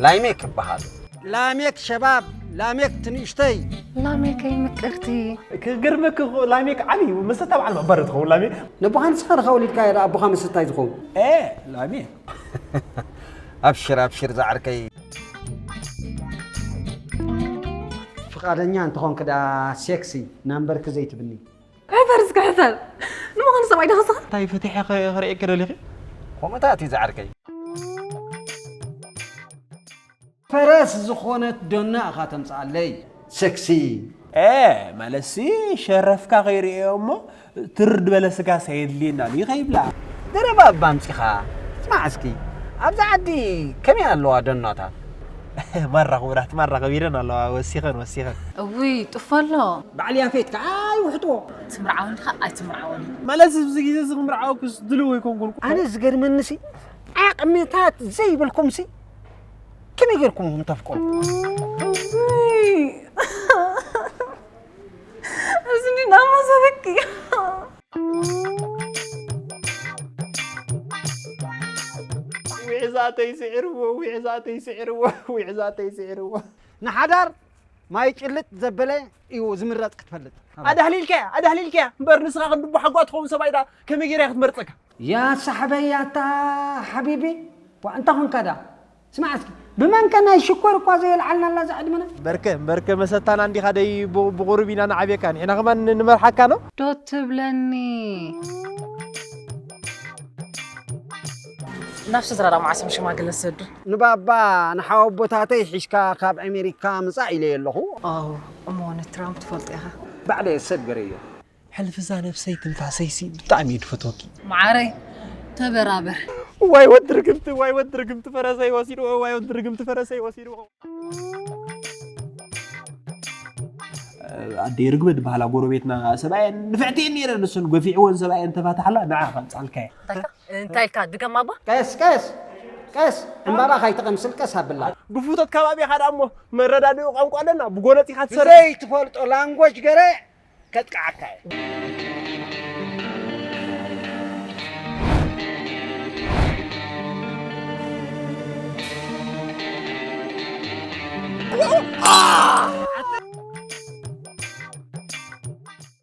ላይሜክ ይበሃል። ላሜክ ሸባብ፣ ላሜክ ትንእሽተይ። ላሜከይ ምቅርቲ። ክግርምክ እኮ ላሜክ ዓብዩ መሰታ በዓል መባሪ ትኸውን ላሜክ። ነቦኻ ንስኻ ድኻ ወሊድካ ዳ ኣቦኻ መሰታይ ዝኸውን። ኤ ላሜክ ኣብሽር ኣብሽር ዝዓርከይ። ፍቓደኛ እንተኾንክ ዳ ሴክሲ ናምበርክ ዘይትብኒ። ሕፈር እስከ ሕፈር። ንምዃኑ ሰብኣይ ዶ ኸስኻ? እንታይ ፈቲሐ ክርእየኪ ደሊኺ? ከምኡታት እዩ ዝዓርከይ። ፈረስ ዝኾነት ዶና ኢኻ ተምፅኣለይ። ሴክሲ። ኤ ማለትሲ ሸረፍካ ከይርእዮ እሞ ትርድ በለ ስጋስ ኣየድልየናን እዩ ከይብላ። ዘረባ እባ ኣምፂኻ ስማዕ እስኪ። ኣብዚ ዓዲ ከመይ ኣለዋ ዶናታት? ማራ ክቡራት ማራ ከቢረን ኣለዋ ወሲኸን ወሲኸን። እውይ ጥፎ ኣሎ። በዓል ያፌት ከዓ ኣይውሕጥዎ። ትምርዓውን ዲኻ ኣይትምርዓውን እዩ። ማለት እዚ ግዜ እዚ ክምርዓወኩስ ድልው ኣይኮንኩን። ኣነ ዝገርመንሲ ዓቕምታት ዘይብልኩምሲ ከመይ ጌርኩም ኢኹም ተፍቅሩ? እዚ እንዲ ናሞ ዘበኪ ዊዕዛተይ ስዒርዎ ዊዕዛተይ ስዒርዎ ዊዕዛተይ ስዒርዎ። ንሓዳር ማይ ጭልጥ ዘበለ እዩ ዝምረፅ ክትፈልጥ። ኣዳህሊልካያ ኣዳህሊልካያ እምበር ንስኻ ክንድቦ ሓጓ ትኸውን ሰብኣይ ዳ ከመይ ገይራ ክትመርፀካ? ያ ሳሕበይ ኣታ ሓቢቢ ዋ እንታይ ኾንካ ዳ ስማዕ እስኪ ብመንከ ናይ ሽኮር እኳ ዘየልዓልና ኣላ እዛ ዕድመና። በርከ በርከ መሰታና እንዲኻ ደይ ብቑሩብ ኢና ንዓብየካ ንሕና ከማን ንመርሓካ ነው። ዶ ትብለኒ። ናብ ስድራ ዳ መዓሶም ሽማግለ ዝሰዱ? ንባባ ንሓወቦታተይ ሒዝካ ካብ ኣሜሪካ ምጻእ ኢለዮ ኣለኹ። ኣው እሞ ንትራምፕ ትፈልጦ ኢኻ። ባዕለይ ሰብ ገረዮ። ሕልፊ እዛ ነብሰይ ትንፋሰይሲ ብጣዕሚ እየ ድፈትወኪ። መዓረይ ተበራበር። ዋይ ወዲ ርግምቲ ዋይ ወዲ ርግምቲ ፈረሰይ ወሲድዎ ዋይ ወዲ ርግምቲ ፈረሰይ ወሲድዎ። ኣደይ ርግበ ዝበሃላ ጎረቤትና ሰብኣየን ንፍዕቲ እየን ነይረን ንሰን ገፊዕወን ሰብኣየን ተፋታሕላ ንዓ ከምፃልካየ። እንታይ ኢልካ ድገማ እባ። ቀስ ቀስ ቀስ ዕምባባ ካይተቐምስል ቀስ ኣብላ። ብፉቶት ከባቢኻ ደኣ እሞ መረዳድኡ ቋንቋ ኣለና ብጎነፂኻ ትሰርሕ። ብዘይትፈልጦ ላንጎጅ ገረ ከጥቅዓካ እየ።